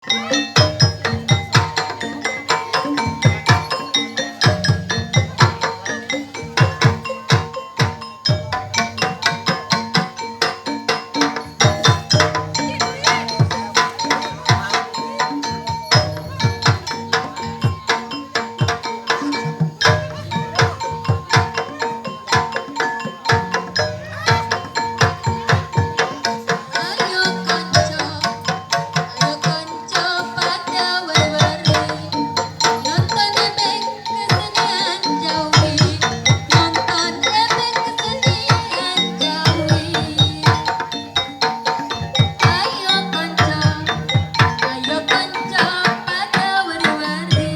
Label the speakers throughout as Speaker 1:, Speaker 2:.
Speaker 1: Ayo kanca, ayo kanca pada war-wari, nonton ebeg kesenian Jawi, nonton ebeg kesenian Jawi. Ayo kanca, ayo kanca pada war-wari,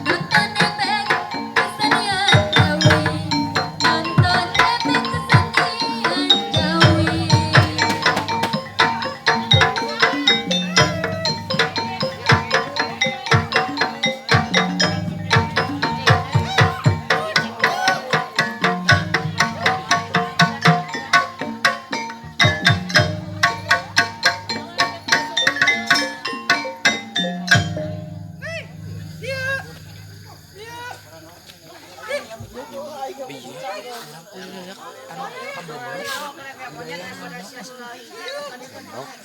Speaker 1: nonton ebeg kesenian Jawi, nonton ebeg kesenian Jawi.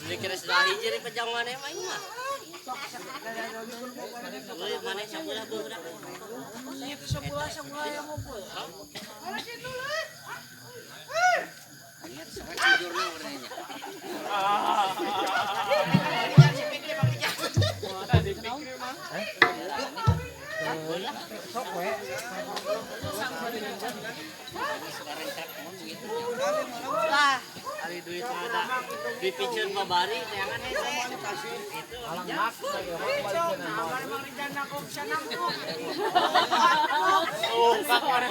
Speaker 2: Dikira sudah hiji di pejang mana mah ieu mah. Euy, mana sakulah budak.
Speaker 3: Itu sebuah sebuah yang ngumpul.
Speaker 2: Tidurna warnanya. Lah, ari duit ada. Dipicen babari jangan hese. Itu oh, kak mana.